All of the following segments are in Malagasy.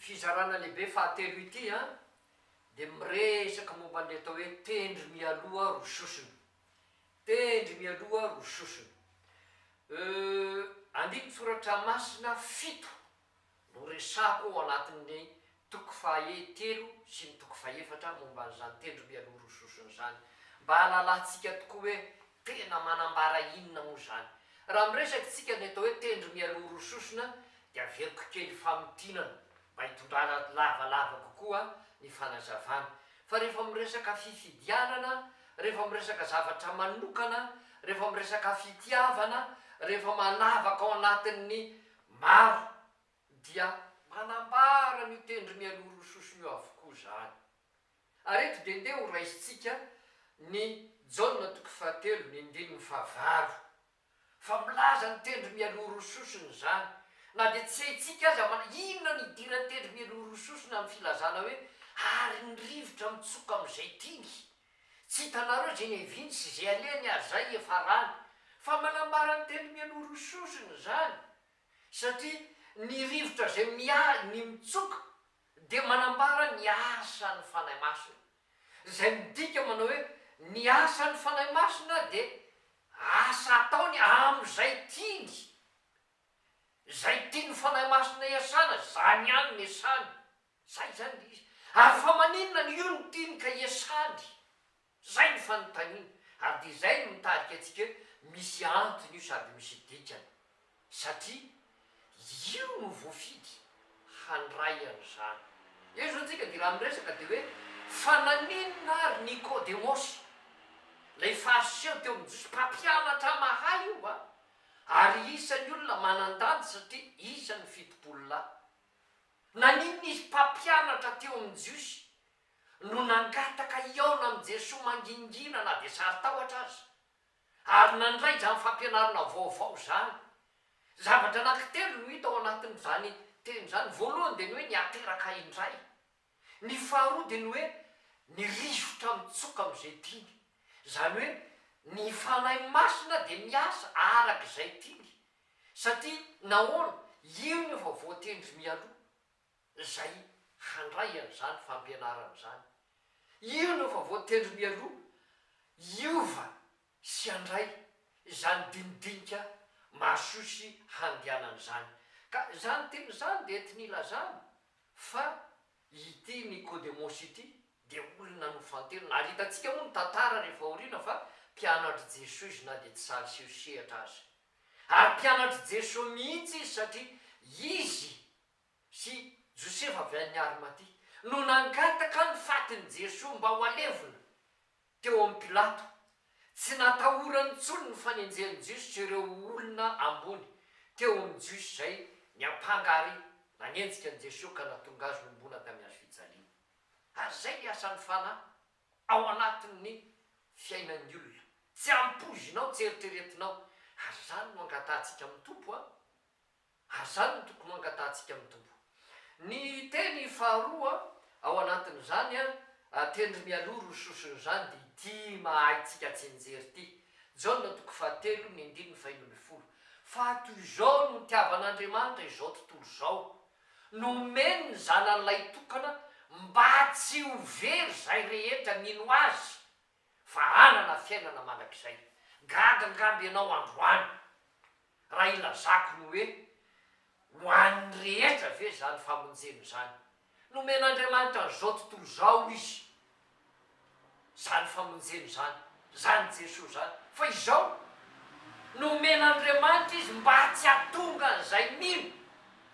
fizarana lehibe fahatelo ity dia miresaka momba ny atao hoe tendry mialoha roa sosona. Tendry mialoha roa sosona. Andinin-tsoratra masina fito no resahako ao anatin'ny toko fahatelo sy ny toko fahefatra momba an'izany tendro mialoha roa sosona izany, mba hahalalantsika tokoa hoe tena manambara inona moa izany. Raha miresaka isika ny atao hoe tendro mialoha roa sosona dia averiko kely famintinana mba hitondrana lavalava kokoa ny fanazavana. Fa rehefa miresaka fifidianana, rehefa miresaka zavatra manokana, rehefa miresaka fitiavana, rehefa manavaka ao anatin'ny maro dia manambara an'io tendro mialoha roa sosona io avokoa izany. Ary eto dia ndeha ho raisintsika ny Jaona toko fahatelo ny andininy fahavalo fa milaza ny tendro mialoha roa sosona izany. Na dia tsy haintsika aza mana inona no idiran'ny tendro mialoha roa sosona amin'ny filazana hoe ary ny rivotra mitsoka amin'izay tiany. Tsy hitanareo izay niaviany sy izay alehany ary izay hiafarany. Fa manambara ny tendro mialoha roa sosona izany. Satria ny rivotra izay mia ny mitsoka dia manambara ny asan'ny Fanahy Masina. Izay midika manao hoe ny asan'ny Fanahy Masina dia asa ataony amin'izay tiany. Izay tian'ny Fanahy Masina hiasana, izany ihany no iasany. Izay izany ilay izy. Ary fa maninona no io no tiany ka iasany? Izay no fanontaniana. Ary dia izay no mitarika antsika hoe misy antony io sady misy dikany. Satria io no voafidy handray an'izany. Eo izao tsika dia raha miresaka dia hoe fa naninona ary Nikodemosy, ilay fariseo teo amin'ny Jiosy, mpampianatra mahay io an, ary isan'ny olona manan-danja satria isan'ny 70 lahy. Naninona izy mpampianatra teo amin'ny Jiosy no nangataka hihaona amin'i Jesoa mangingina na dia saro-tahotra aza, ary nandray izany fampianarana vaovao izany. Zavatra anankitelo no hita ao anatin'izany teny izany. Ny voalohany dia ny hoe ny hateraka indray. Ny faharoa dia ny hoe ny rivotra mitsoka amin'izay tiany. Izany hoe ny Fanahy Masina dia miasa araka izay tiany. Satria nahoana? Io no efa voatendry mialoha. izay handray an'izany fampianarana izany. Io no efa voatendry mialoha hiova sy handray izany dinidinika mahasoa sy handehanana izany. Ka izany teny izany dia entina ilazana fa ity Nikodemosy ity dia olona nofantenina. Ary hitantsika moa ny tantara rehefa aoriana fa mpianatr'i Jesoa izy na dia tsy sahy niseho sehatra aza. Ary mpianatr'i Jesoa mihitsy izy satria izy sy Josefa avy any Arimatia, no nangataka ny fatin'i Jesoa mba ho alevina teo amin'i Pilato. Tsy natahorany intsony ny fanenjehan'ny Jiosy sy ireo olona ambony teo amin'ny Jiosy izay niampanga ary nanenjika an'i Jesoa ka nahatonga azy hombona tamin'ny hazo fijaliana. Ary izay ny asan'ny Fanahy ao anatin'ny fiainan'ny olona. Tsy ampoizinao, tsy eritreretinao. Ary izany no angatahantsika amin'ny Tompo an! Ary izany no tokony ho angatahantsika amin'ny Tompo. Ny teny faharoa ao anatin'izany, tendry mialoha roa soson'izany dia ity mahaintsika tsianjery ity, Jaona toko fahatelo ny andininy fahenina ambin'ny folo, Fa toy izao no nitiavan'Andriamanitra izao tontolo izao, nomeny ny Zanany lahitokana mba tsy ho very izay rehetra mino Azy, fa hanana fiainana mandrakizay. Gaga angamba ianao androany Raha ilazako ny hoe, ho an'ny rehetra ve izany famonjena izany? Nomen'Andriamanitra an'izao tontolo izao Izy, izany famonjena izany, izany Jesoa izany. Fa izao, nomen'Andriamanitra Izy mba tsy hahatonga an'izay mino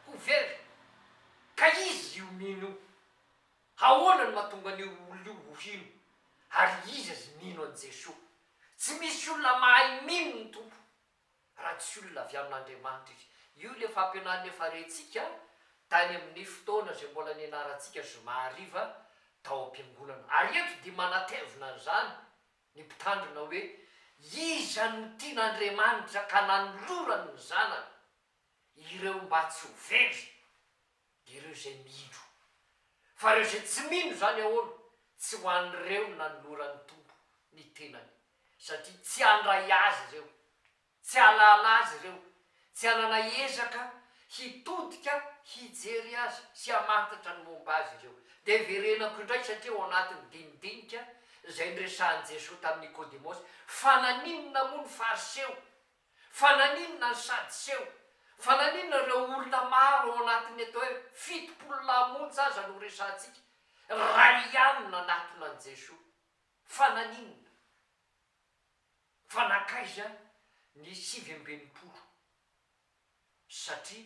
ho very. Ka iza io mino io? Ahoana no mahatonga an'io olona io ho hino? Ary iza izy mino an'i Jesoa? Tsy misy olona mahay mino ny Tompo. raha tsy olona avy amin'Andriamanitra izy. Io ilay fampianarana efa rentsika tany amin'ny fotoana izay mbola nianarantsika zoma hariva tao am-piangonana. Ary eto dia manatevina an'izany ny mpitandrina hoe iza no tian'Andriamanitra ka nanolorany ny zanany ireo mba tsy ho very dia ireo izay mino. Fa ireo izay tsy mino izany ahoana? Tsy ho an'ireo no nanoloran'ny Tompo ny tenany, satria tsy handray azy ireo, tsy hahalala azy ireo, tsy hanana ezaka Hitodika hijery azy sy hamantatra ny momba azy ireo. Dia hiverenako indray satria ao anatin'ny dinidinika izay niresahan'i Jesoa tamin'i Nikodemosy, fa naninona moa ny Fariseo? Fa naninona ny Sadiseo? Fa naninona ireo olona maro ao anatin'ny atao hoe 70 lahy monja aza no resahantsika, iray ihany no nanatona an'i Jesoa? Fa naninona? Fa nankaiza ny 69? Satria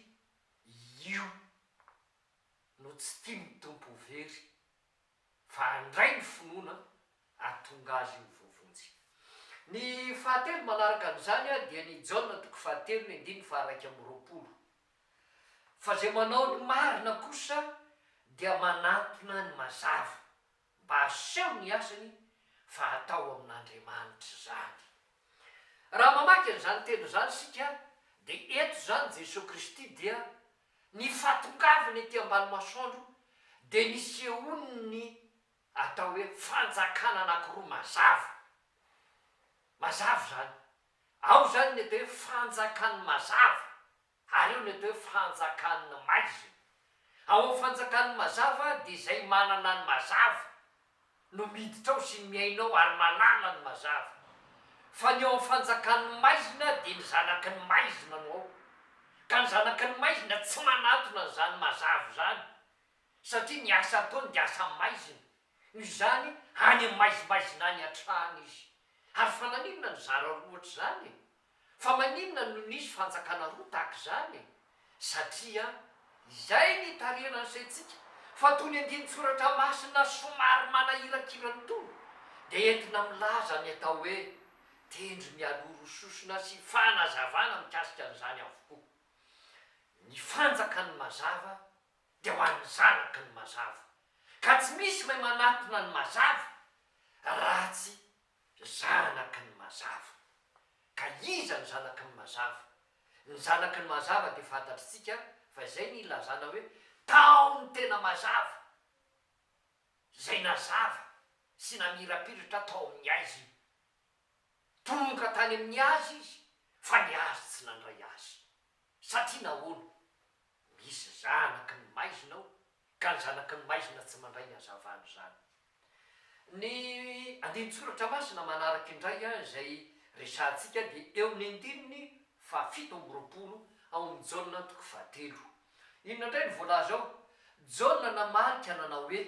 io no tsy tian'ny Tompo ho very fa handray ny finoana hahatonga azy ho voavonjy. Ny fahatelo manaraka an'izany dia ny Jaona toko fahatelo ny andininy faha-21. Fa izay manao ny marina kosa dia manantona ny mazava mba haseho ny asany fa atao amin'Andriamanitra izany. Raha mamaky an'izany teny izany isika dia eto izany Jesoa Kristy dia ny fahatongavany ety ambany masoandro dia nisehoan'ny atao hoe fanjakana anankiroa mazava. Mazava izany. Ao izany ny atao hoe fanjakan'ny mazava Ary io ny atao hoe fanjakan'ny maizina. Ao amin'ny fanjakan'ny mazava dia izay manana ny mazava no miditra ao sy ny miaina ao ary malala ny mazava. Fa ny ao amin'ny fanjakan'ny maizina dia ny zanaky ny maizina no ao. Ka ny zanaky ny maizina tsy manatona an'izany mazava izany satria ny asa ataony dia asa maizina. Noho izany any amin'ny maizimaizina any hatrany izy. Ary fa naninona no zara roa ohatr'izany e? Fa maninona no nisy fanjakana roa tahaka izany e? Satria izay ny itarihana ny saintsika fa tony andinin-tsoratra masina somary manahirakirana itony dia entina milaza ny atao hoe tendry mialoha roa sosona sy fanazavana mikasika an'izany avokoa. Ny fanjakan'ny mazava dia ho an'ny zanaky ny mazava. Ka tsy misy mahay manatona ny mazava raha tsy zanaky ny mazava. Ka iza no zanaky ny mazava? Ny zanaky ny mazava dia fantatritsika fa izay ny ilazana hoe tao ny tena mazava, izay nazava sy namirapiratra tao amin'ny haizina. Tonga tany amin'ny azy izy fa ny azy tsy nandray azy. Satria nahoana? Misy zanaky ny maizina ao ka ny zanaky ny maizina tsy mandray ny hazavana izany. Ny andinin-tsoratra masina manaraka indray izay resahantsika dia eo amin'ny andininy faha-27 ao amin'ny Jaona toko fahatelo. Inona indray no voalaza ao? Jaona namaly ka nanao hoe,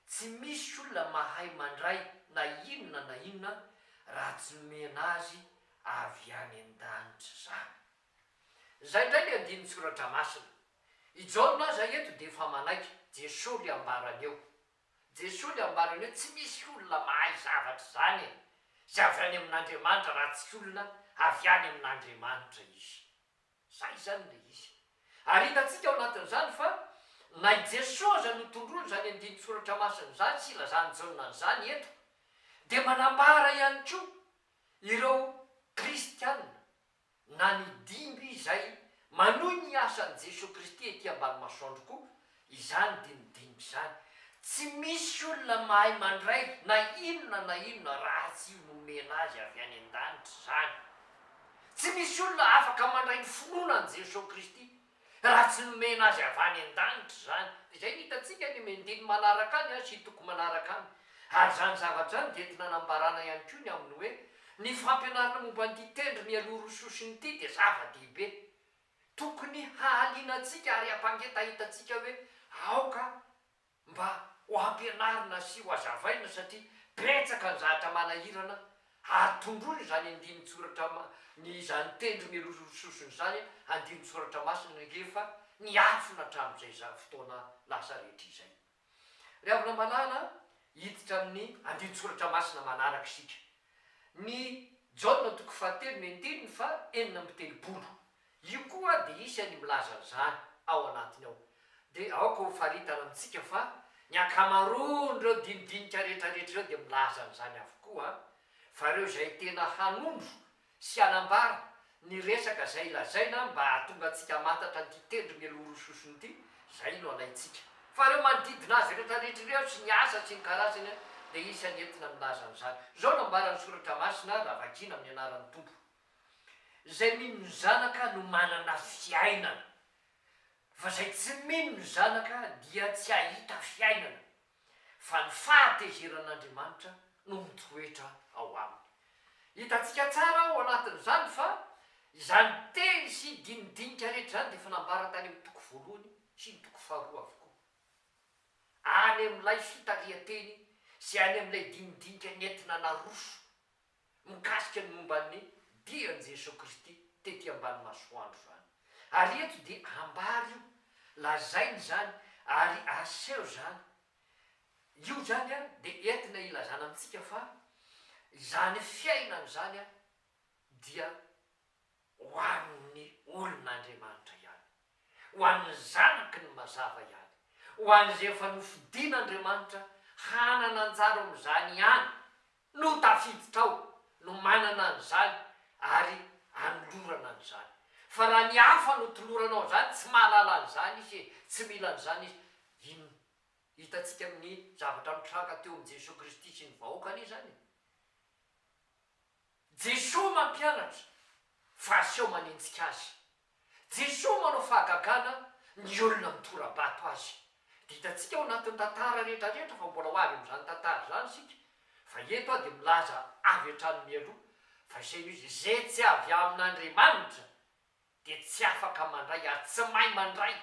Tsy misy olona mahay mandray na inona na inona raha tsy nomena azy avy any an-danitra izany. Izay indray ilay andinin-tsoratra masina. I Jaona aza eto dia efa manaiky, Jesoa ilay ambarany eo. Jesoa ilay ambarany eo, tsy misy olona mahay zavatra izany e, izay avy any amin'Andriamanitra raha tsy olona avy any amin'Andriamanitra izy. Izay izany ilay izy. Ary hitantsika ao anatin'izany fa na i Jesoa aza notondroiny izany andinin-tsoratra masina izany sy ilazan'i Jaona an'izany eto dia manambara ihany koa ireo kristiana na ny dimby izay manohy ny asan'i Jesoa Kristy ety ambany masoandro koa izany dinidinika izany. Tsy misy olona mahay mandray na inona na inona raha tsy nomena azy avy any an-danitra izany. Tsy misy olona afaka mandray ny finoana an'i Jesoa Kristy Raha tsy nomena azy avy any an-danitra izany. Izay no hitantsika any amin'ny andininy manaraka any sy toko manaraka any. Ary izany zavatra izany dia entina anambarana ihany koa ny amin'ny hoe ny fampianarana momba an'ity tendry mialoha roa sosona ity dia zava-dehibe. Tokony hahaliana antsika ary hampangetaheta antsika hoe aoka mba ho ampianarina sy ho azavaina satria betsaka ny zavatra manahirana ary tondroina izany andinin-tsoratra ny izany tendro milosososona izany andinin-tsoratra masina nefa niafina hatramin'izay izany fotoana lasa rehetra izay. Ry havana malala, hiditra amin'ny andinin-tsoratra masina manaraka isika. Ny Jaona toko fahatelo ny andininy faha 36. Io koa dia isany milaza an'izany ao anatiny ao. Dia aoka ho faritana amintsika fa ny ankamaroan'ireo dinidinika rehetrarehetra ireo dia milaza an'izany avokoa fa ireo izay tena hanondro sy hanambara ny resaka izay lazaina mba hahatonga antsika hamantatra an'ity tendro mialoha roa sosona ity, izay no alaintsika. Fa ireo manodidina azy rehetrarehetra ireo sy ny asa sy ny karazany dia isany entina milaza an'izany. Izao no ambaran'ny Soratra Masina raha vakiana amin'ny anaran'ny Tompo. Izay mino ny Zanaka no manana fiainana. Fa izay tsy mino ny Zanaka dia tsy hahita fiainana, fa ny fahatezeran'Andriamanitra no mitoetra ao aminy. Hitantsika tsara ao anatin'izany fa izany teny sy dinidinika rehetra izany dia efa nambara tany amin'ny toko voalohany sy ny toko faharoa avokoa. Any amin'ilay fitarihan-teny sy any amin'ilay dinidinika nentina naroso mikasika ny momba ny dian'i Jesoa Kristy tety ambany masoandro izany. Ary eto dia ambara io, lazaina izany ary aseho izany. Io izany dia entina hilazana amintsika fa izany fiainana izany dia ho an'ny olon'Andriamanitra ihany, ho an'ny zanaky ny mazava ihany, ho an'izay efa nofidin'Andriamanitra hanana anjara ao amin'izany ihany no tafiditra ao, no manana an'izany ary anolorana an'izany. Fa raha ny hafa no toloranao an'izany, tsy mahalala an'izany izy e, tsy mila an'izany izy. Inona? Hitantsika amin'ny zavatra nitranga teo amin'i Jesoa Kristy sy ny vahoakany izany e. Jesoa mampianatra fa aseho manenjika azy. Jesoa manao fahagagana ny olona mitora-bato azy. Dia hitantsika ao anatin'ny tantara rehetra rehetra fa mbola ho avy amin'izany tantara izany isika fa eto aho dia milaza avy hatrany mialoha fa izay no izy, izay tsy avy amin'Andriamanitra dia tsy afaka mandray ary tsy mahay mandray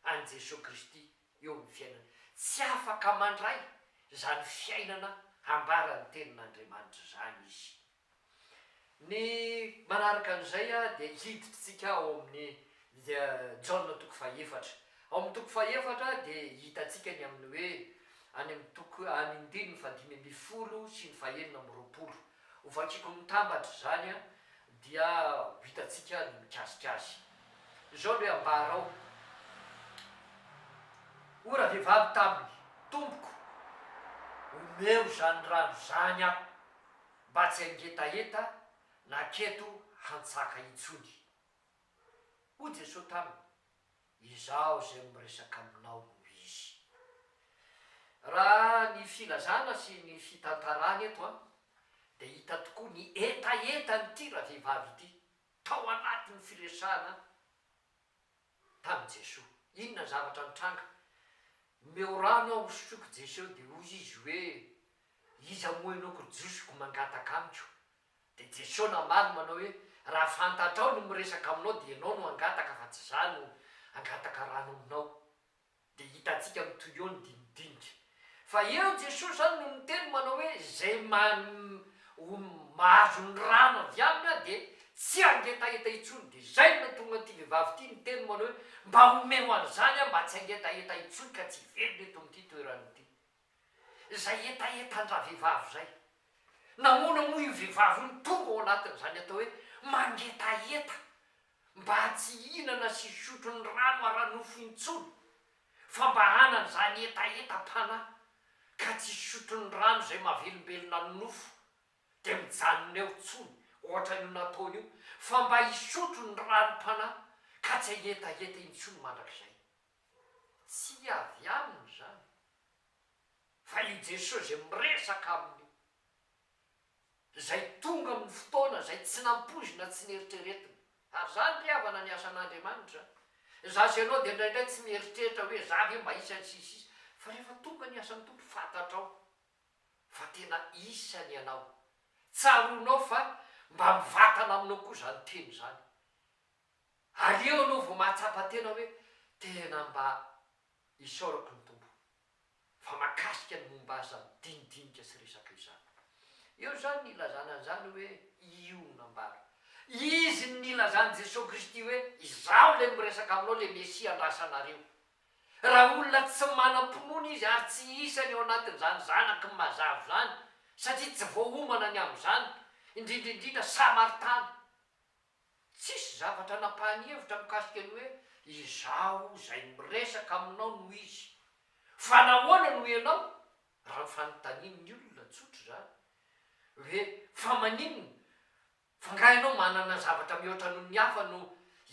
an'i Jesoa Kristy eo amin'ny fiainany. Tsy afaka mandray izany fiainana ambaran'ny Tenin'Andriamanitra izany izy. Ny manaraka an'izay dia hiditra isika ao amin'ny Jaona toko fahefatra. Ao amin'ny toko fahefatra dia hitantsika ny amin'ny hoe any amin'ny toko any andininy fahadimy ambin'ny folo sy ny fahenina amby roapolo. Ho vakiko mitambatra izany dia ho hitantsika ny mikasika azy. Izao no hoe ambara ao, Hoy ravehivavy taminy, Tompoko, omeo izany rano izany aho, mba tsy hangetaheta na haketo hantsaka intsony. Hoy Jesoa taminy, Izaho izay miresaka aminao no Izy. Raha ny filazana sy ny fitantarana eto dia hita tokoa ny hetahetan'ity ravehivavy ity tao anatin'ny firesahana tamin'i Jesoa. Inona ny zavatra nitranga? Omeo rano aho hosotroiko Jeseo dia hoy izy hoe, Iza moa ianao ko Jiosy ko mangataka amiko? Dia Jeseo namaly manao hoe, Raha fantatrao ny miresaka aminao dia ianao no hangataka fa tsy izaho no hangataka rano aminao. Dia hitantsika mitohy eo ny dinidinika. Fa eo Jesoa izany no niteny manao hoe izay mahazo ny rano avy aminy aho dia tsy hangetaheta intsony. Dia izay no nahatonga an'ity vehivavy ity niteny manao hoe mba omeo an'izany aho mba tsy hangetaheta intsony ka tsy hiverina eto amin'ity toerana ity. Izay hetahetan-dravehivavy izay. Nahoana moa io vehivavy io no tonga ao anatin'izany atao hoe mangetaheta mba tsy hihinana sy hisotro ny rano ara-nofo intsony, fa mba hanana izany hetahetam-panahy, ka tsy hisotro ny rano izay mahavelombelona ny nofo, dia mijanona eo intsony, ohatran'io nataony io, fa mba hisotro ny ranom-panahy, ka tsy hahetaheta intsony mandrakizay. Tsy avy aminy izany, fa i Jesosy izay miresaka aminy io. Izay tonga amin'ny fotoana izay tsy nampoizina tsy neritreretina. Ary izany ry havana ny asan'Andriamanitra. Izaho sy ianao dia indraindray tsy mieritreritra hoe za ve mba isany sy ny sisa. Fa rehefa tonga ny asan'ny Tompo fantatrao fa tena isany ianao. Tsaroanao fa mba mivatana aminao koa izany teny izany. Ary eo ianao vao mahatsapa tena hoe tena mba isaorako ny Tompo. fa makasika ny momba azy izany dinidinika sy resaka izany. Eo izany ny ilazana an'izany hoe io no nambara. Izy no nilazan'i Jesoa Kristy hoe izaho ilay miresaka aminao ilay Mesia andrasanareo. Raha olona tsy manam-pinoana izy ary tsy isany ao anatin'izany zanaky ny mazava izany satria tsy voaomana ny amin'izany, indrindra indrindra Samaritana, Tsisy zavatra napahany hevitra mikasika ny hoe izaho izay miresaka aminao no izy. Fa nahoana no ianao? Raha ny fanontanian'ny olona tsotra izany. Hoe fa maninona? Fa angaha ianao manana zavatra mihoatra noho ny hafa no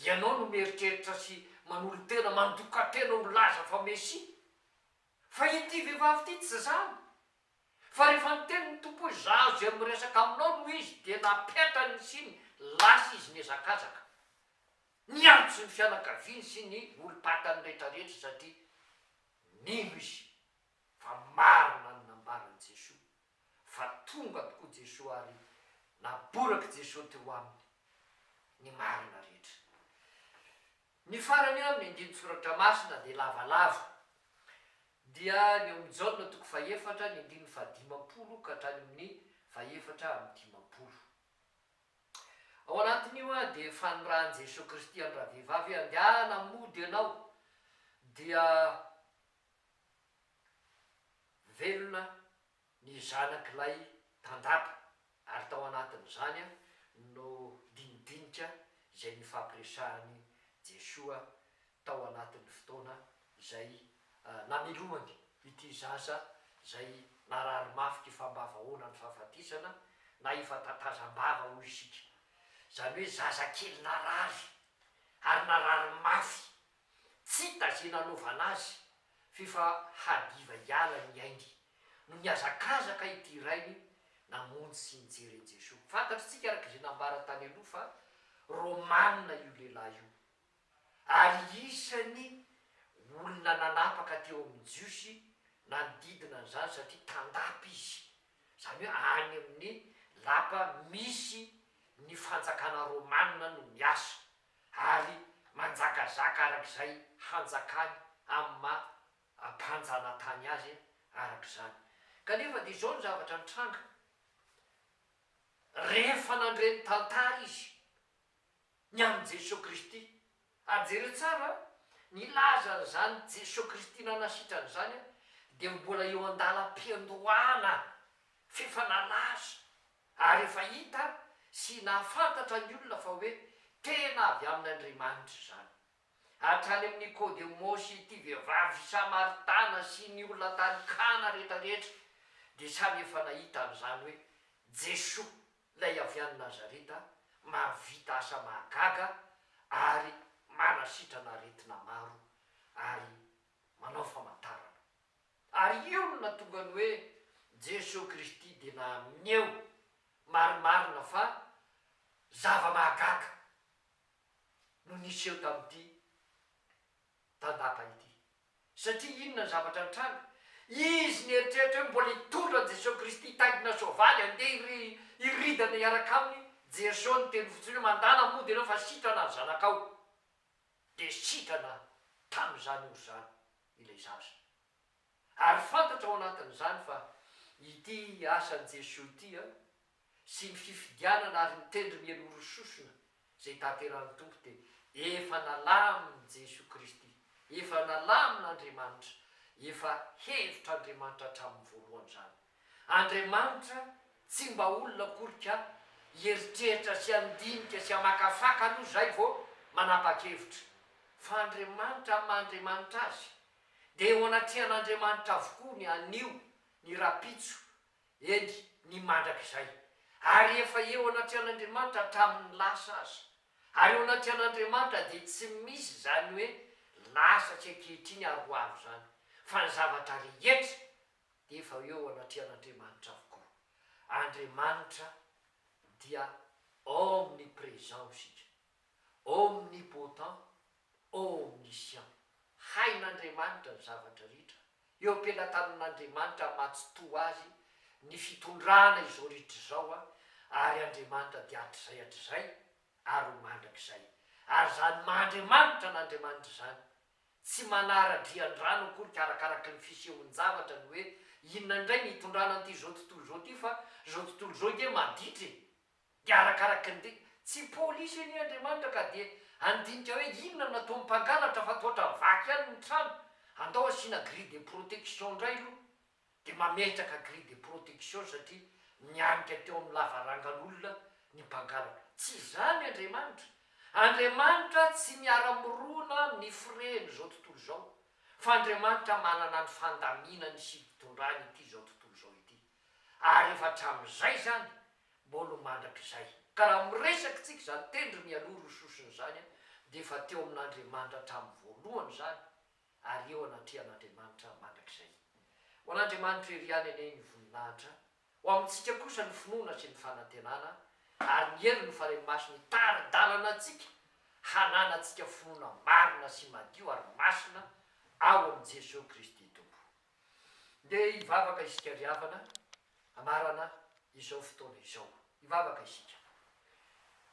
ianao no mieritreritra sy manolo-tena, mandoka-tena ho laza fa Mesia? Fa ity vehivavy ity tsy izany. Fa rehefa niteny ny Tompo hoe, Izaho izay miresaka aminao no izy, dia napetrany ny siny, lasa izy nihazakazaka. Niantso ny fianakaviany sy ny olom-pantany rehetrarehetra satria nino izy fa marina ny nambaran'i Jesoa, fa tonga tokoa Jesoa ary naborak'i Jesoa teo aminy ny marina rehetra. Ny farany amin'ny andinin-tsoratra masina dia lavalava, dia ny ao amin'ny Jaona toko fahefatra ny andininy fahadimampolo ka hatrany amin'ny fahefatra amby dimampolo. Ao anatin'io dia fanirahan'i Jesoa Kristy an-dravehivavy hoe andehana mody ianao dia velona ny zanak'ilay tandapa ary tao anatin'izany no dinidinika izay nifampiresahan'i Jesoa tao anatin'ny fotoana izay namelohany ity zaza izay narary mafy kifambavahoana ny fahafatesana na efa tatazam-bava hoy isika. Izany hoe zazakely narary ary narary mafy tsy hita izay nanaovana azy f'efa hadiva hiala ny ainy no nihazakazaka ity rainy namonjy sy nijery an'i Jesoa. Fantatr'tsika araka izay nambara tany aloha fa Romana io lehilahy io ary isan'ny olona nanapaka teo amin'ny Jiosy nanodidina an'izany satria tandapa izy, izany hoe any amin'ny lapa misy ny fanjakana Romana no miasa ary manjakazaka araka izay hanjakany amin'ny maha mpanjanatany azy araka izany. Kanefa dia izao ny zavatra nitranga, rehefa nandre ny tantara izy ny amin'i Jesoa Kristy, ary jereo tsara, nilaza an'izany Jesoa Kristy nanasitrana izany dia mbola eo an-dalam-piandohana f'efa nalaza Ary efa hita sy nahafantatra ny olona fa hoe tena avy amin'Andriamanitra izany. Hatrany amin'i Nikodemosy ity vehivavy Samaritana sy ny olona tany Kana rehetrarehetra dia samy efa nahita an'izany hoe Jesoa ilay avy any Nazareta mahavita asa mahagaga ary manasitrana aretina maro ary manao famantarana. Ary io no nahatonga ny hoe Jesoa Kristy dia naneho marimarina fa zava-mahagaga no niseho tamin'ity tandapa ity. Satria inona ny zavatra nitranga? Izy nieritreritra hoe mbola hitondra an'i Jesoa Kristy hitaingina soavaly handeha hiridana hiaraka aminy, Jesoa niteny fotsiny hoe mandàna mody ianao fa sitrana ny zanakao. Dia sitrana tamin'izany ora izany ilay zaza. Ary fantatra ao anatin'izany fa ity asan'i Jesoa ity sy ny fifidianana ary ny tendry mialoha sosona izay tanterahin'ny Tompo dia efa nalamin'i Jesoa Kristy, efa nalamin'Andriamanitra, efa hevitr'Andriamanitra hatramin'ny voalohany izany. Andriamanitra tsy mba olona akory ka hieritreritra sy handinika sy hamakafaka aloha izay vao manapa-kevitra. Fa Andriamanitra amin'ny maha Andriamanitra Azy dia eo anatrehan'Andriamanitra avokoa ny anio, ny rahampitso, eny, ny mandrakizay. Ary efa eo anatrehan'Andriamanitra hatramin'ny lasa aza. Ary eo anatrehan'Andriamanitra dia tsy misy izany hoe lasa sy ankehitriny ary ho avy izany. Fa ny zavatra rehetra dia efa eo anatrehan'Andriamanitra avokoa. Andriamanitra dia omnipresent isika. Omnipotent, omniscient. Hain'Andriamanitra ny zavatra rehetra. Eo am-pelatanan'Andriamanitra maha-tsitoha Azy ny fitondrana izao rehetra izao, ary Andriamanitra dia hatrizay hatrizay ary ho mandrakizay. Ary izany maha-Andriamanitra an'Andriamanitra izany, tsy manara-drian-drano akory ka arakaraky ny fisehon-javatra ny hoe inona indray ny hitondrana an'ity izao tontolo izao ity fa izao tontolo izao ange maditra e! Dia arakaraky ny Tsy polisy anie Andriamanitra ka dia handinika hoe inona no nataon'ny mpangalatra fa toa ohatran'ny vaky ihany ny trano, andao asiana grille de protection indray aloha, dia mametraka grille de protection satria nianika teo amin'ny lavarangan'olona ny mpangalatra. Tsy izany Andriamanitra. Andriamanitra tsy miara-mirona amin'ny firehan'izao tontolo izao, fa Andriamanitra manana ny fandaminany sy fitondrany ity izao tontolo izao ity. Ary efa hatramin'izay izany mbola ho mandrakizay. Ka raha miresaka tsika izany tendry mialoha roa sosona izany dia efa teo amin'Andriamanitra hatramin'ny voalohany izany ary eo anatrehan'Andriamanitra mandrakizay. Ho an'Andriamanitra irery ihany anie ny voninahitra, ho amintsika kosa ny finoana sy ny fanantenana ary ny herin'ny Fanahy Masina hitari-dalana antsika. hananantsika finoana marina sy madio ary masina ao amin'i Jesoa Kristy Tompo. Ndeha hivavaka isika ry havana hamarana izao fotoana izao. Hivavaka isika.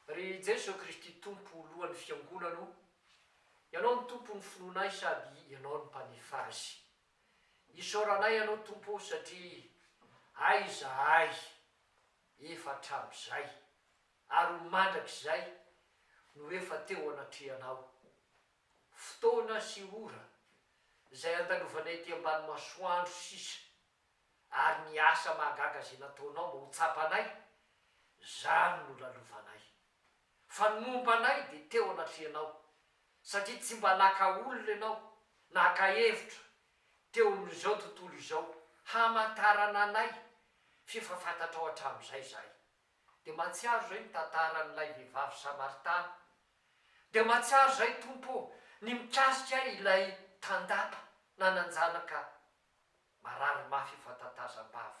Ry Jesoa Kristy Tompo Lohan'ny Fiangonana o, Ianao no Tompon'ny finoanay sady Ianao no Mpanefa azy. Isaoranay Anao Tompo o satria aiza ahy efa hatramin'izay ary ho mandrakizay no efa teo anatrehanao. Fotoana sy ora izay andalovanay ety ambany masoandro sisa ary ny asa mahagaga izay nataonao mba ho tsapanay, izany no lalovanay. Fa ny momba anay dia teo anatrehanao, satria tsy mba naka olona ianao, naka hevitra teo amin'izao tontolo izao hamantarana anay f'efa fantatrao hatramin'izay izahay. Dia mahatsiaro izay ny tantaran'ilay vehivavy samaritana. Dia mahatsiaro izay Tompo ô, ny mikasika ilay tandapa nanan-janaka marary mafy efa tatazam-bava.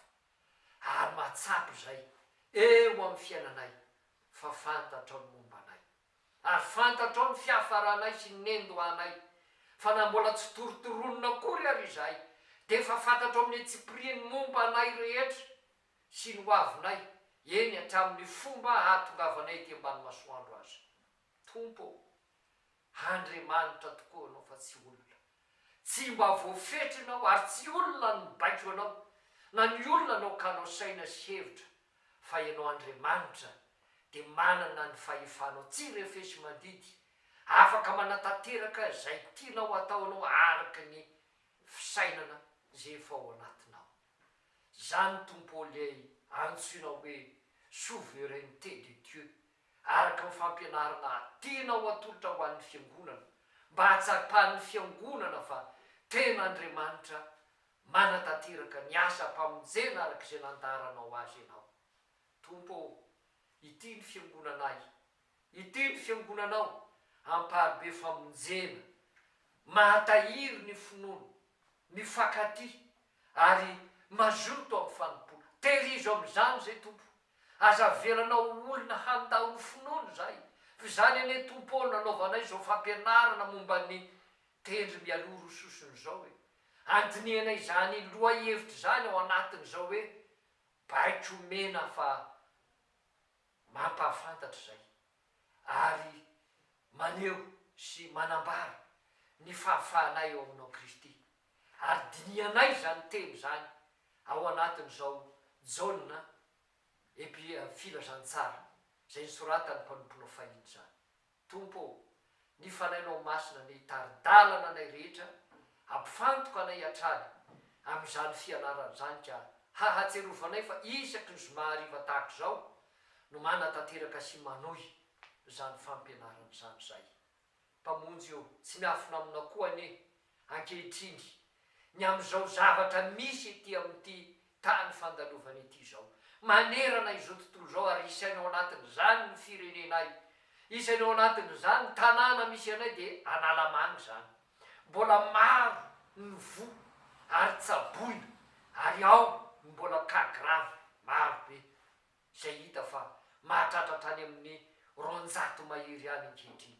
Ary mahatsapa izay eo amin'ny fiainanay fa fantatrao ny momba anay. Ary fantatrao ny fiafaranay sy ny nendohanay, fa na mbola tsy torotoronina akory ary izahay, dia efa fantatrao amin'ny antsipiriany momba anay rehetra sy ny hoavinay, eny hatramin'ny fomba hahatongavanay ety ambany masoandro aza. Tompo ô, Andriamanitra tokoa Ianao fa tsy olona. Tsy mba voafetra Ianao ary tsy olona no mibaiko Anao, na ny olona no akanao saina sy hevitra, fa Ianao Andriamanitra dia manana ny fahefanao tsy refesi-mandidy, afaka manatanteraka izay tianao hatao Ianao araka ny fisainana izay efa ao anatinao. Izany Tompo ô ilay antsoinao hoe souveraineté de Dieu araka ny fampianarana tianao atolotra ho an'ny Fiangonana mba hahatsapan'ny Fiangonana fa tena Andriamanitra manatanteraka ny asam-pamonjena araka izay nandaharanao azy Ianao. Tompo ô, ity ny Fiangonanay, ity ny Fiangonanao, amparibe famonjena, mahatahiry ny finoana, mifankatia ary mazoto amin'ny fanompoana. Tehirizo amin'izany izay Tompo. Aza avelanao ho olona handao ny finoana izahay, fa izany anie Tompo ô no nanaovanay izao fampianarana momba ny tendry mialoha roa sosona izao e. Andinihana izany lohahevitra izany ao anatin'izao hoe baiko omena fa mampahafantatra izay ary maneho sy manambara ny fahafahanay ao aminao Kristy ary dinihanay izany teny izany ao anatin'izao Jaona epi filazantsara izay nosoratan'ny mpanomponao fahiny izany. Tompo ô, ny Fanahinao Masina anie hitari-dalana anay rehetra, hampifantoka anay hatrany amin'izany fianarana izany ka hahatsiarovanay fa isaky ny zoma hariva tahaka izao no manatanteraka sy manohy izany fampianarana izany izahay. Mpamonjy ô, tsy miafina aminao koa anie ankehitriny ny amin'izao zavatra misy ety amin'ity tany fandalovana ity izao, manerana izao tontolo izao ary isaina ao anatin'izany ny firenenay, isaina ao anatin'izany ny tanàna misy anay dia Analamanga izany. Mbola maro ny voa ary tsaboina ary ao ny mbola cas grave maro be izay hita fa mahatratra hatrany amin'ny 200 mahery any ankehitriny.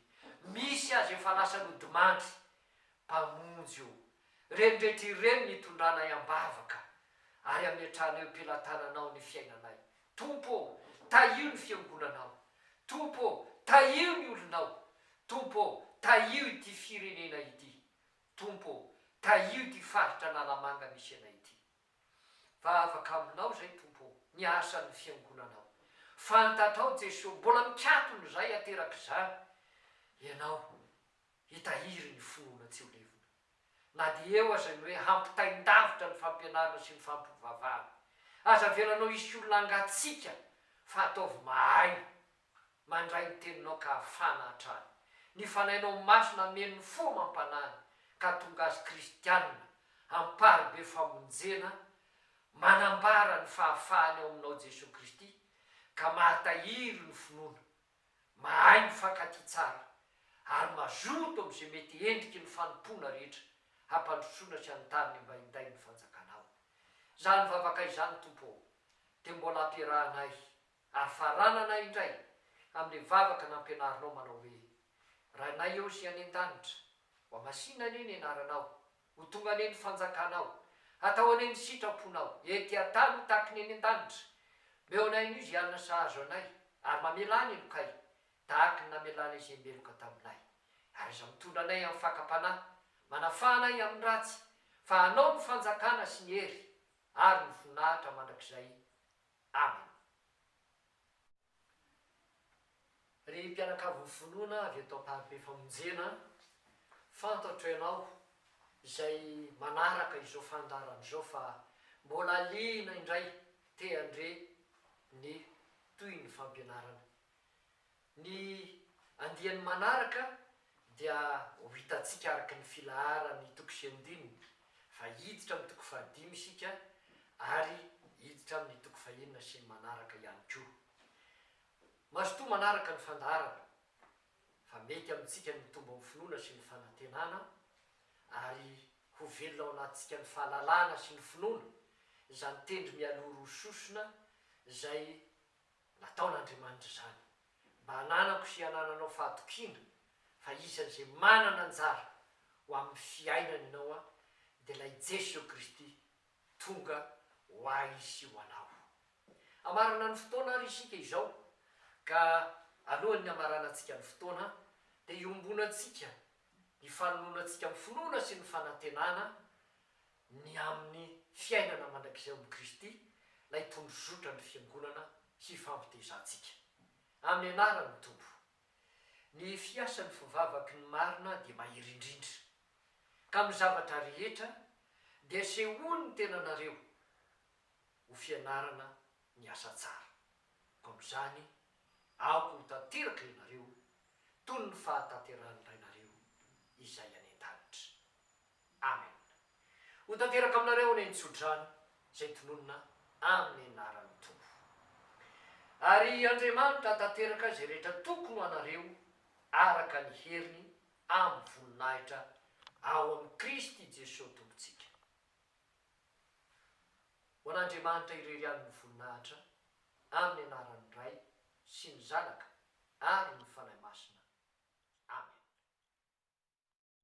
Misy aza efa lasa nodimandry Mpamonjy ô! Ireny rehetra ireny no itondranay am-bavaka ary ametrahanay eo am-pelatananao ny fiainanay. Tompo ô! Tahio ny Fiangonanao. Tompo ô! Tahio ny olonao. Tompo ô! Tahio ity firenena ity. Tompo ô! Tahio ity faritra Analamanga misy anay ity. Vavaka aminao izay Tompo ô, ny asan'ny fiangonanao. Fantatrao Jesoa, mbola mikatona izay aterak'izany Ianao hitahiry ny finoana tsy ho levona. Na dia eo aza ny hoe hampitain-davitra ny fampianarana sy ny fampivavahana. Aza avelanao hisy olona hangatsiaka fa ataovy mahay mandray ny teninao ka hafana hatrany. Ny Fanahinao Masina hameno ny fo amam-panahiny ka hahatonga azy kristianina amparibe famonjena manambara ny fahafahany ao aminao Jesoa Kristy ka mahatahiry ny finoana mahay mifankatia tsara ary mazoto amin'izay mety endriky ny fanompoana rehetra hampandrosoana sy hanontany ny mba hinday ny fanjakanao. Izany vavaka izany Tompo ô dia mbola ampiarahanay ary farananay indray amin'ilay vavaka nampianarinao manao hoe. Rainay eo sy any an-danitra, Hohamasina anie ny anaranao, Ho tonga anie ny fanjakanao, Hatao anie ny sitraponao, ety an-tany ho tahaky ny any an-danitra. Meo anay anio izay alina sahazo anay, ary mamelà ny helokay, tahaky ny namelànay izay meloka taminay. Ary aza mitondra anay amin'ny fakam-panahy, manafaha anay amin'ny ratsy, fa Anao ny fanjakana sy ny hery ary ny voninahitra mandrakizay. Amena. Ry mpianakavin'ny finoana avy eto Amparibe Famonjena, fantatro ianao izay manaraka izao fandaharana izao fa mbola liana indray te handre ny tohin'ny fampianarana. Ny andiany manaraka dia ho hitantsika araka ny filaharan'ny toko sy andininy fa hiditra amin'ny toko fahadimy isika ary hiditra amin'ny toko fahenina sy ny manaraka ihany koa. Mazotoa manaraka ny fandaharana fa mety amintsika ny mitombo amin'ny finoana sy ny fanantenana ary ho velona ao anatintsika ny fahalalana sy ny finoana izany tendry mialoha roa sosona izay Nataon'Andriamanitra izany mba hananako sy hanananao fahatokiana fa isan'izay manana anjara ho amin'ny fiainana ianao an, dia ilay Jeso Kristy tonga ho ahy sy ho anao. Hamarana ny fotoana ary isika izao, ka alohan'ny hamaranantsika ny fotoana dia iombonantsika ny fanononantsika amin'ny finoana sy ny fanantenana ny amin'ny fiainana mandrakizay ao amin'i Kristy, ilay tondrozotra ny Fiangonana hifampitezantsika. Amin'ny anaran'ny Tompo. Ny fiasan'ny fivavaky ny marina dia mahery indrindra. Ka amin'ny zavatra rehetra dia asehoy ny tenanareo ho fianarana ny asa tsara. Koa amin'izany, aoka ho tanteraka ianareo toy ny fahatanterahan'ny Rainareo izay any an-danitra. Amen. Ho tanteraka aminareo anie ny tsodrano izay tononina amin'ny anaran'ny Tompo. Ary Andriamanitra hahatanteraka izay rehetra tokony ho anareo araka ny heriny amin'ny voninahitra ao amin'i Kristy Jesoa Tompontsika. Ho an'Andriamanitra irery ihany ny voninahitra amin'ny anaran'ny Ray sy ny Zanaka ary ny Fanahy Masina.